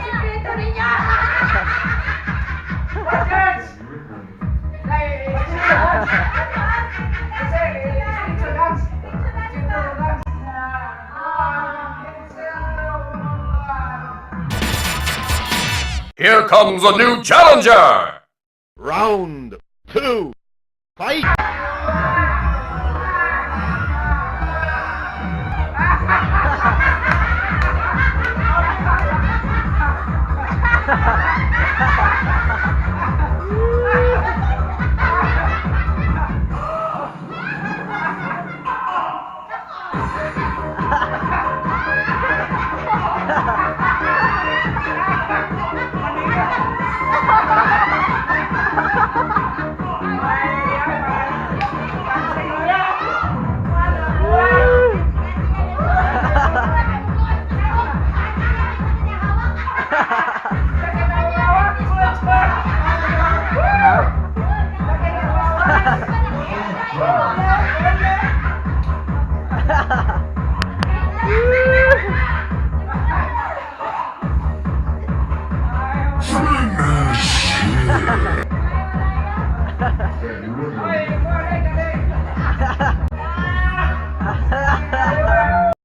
Sikreto ninyo. Church! Kasi, spiritual dance. Spiritual dance. Here comes a new challenger! Round two. Fight!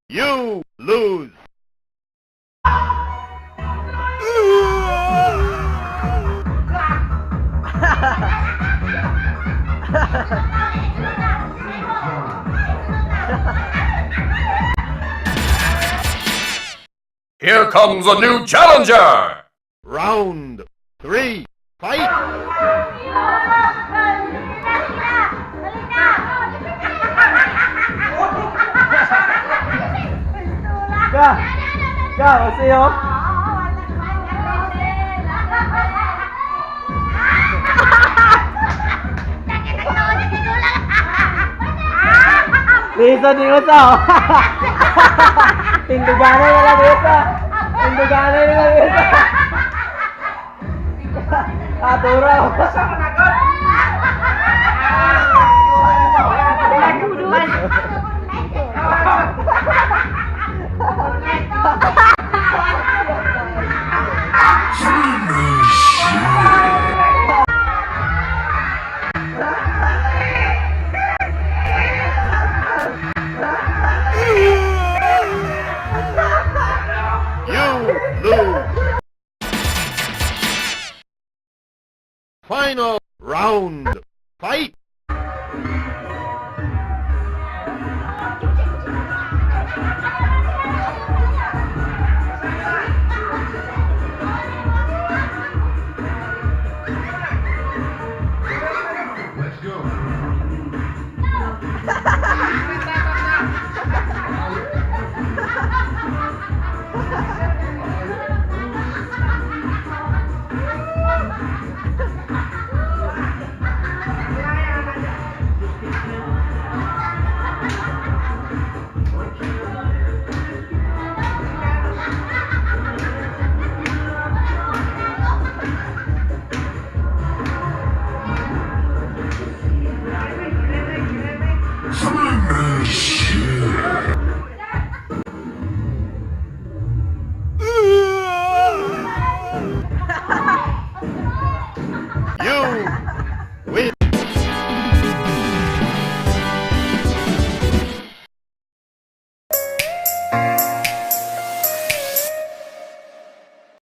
You lose. Here comes a new challenger! Round three. Fight! Ga! Ga, masiyo. Lisa, di ko sa. Tinduganay na lang, Lisa. Tinduganay na lang, Lisa. Ah, turo. You lose. Final round. Fight!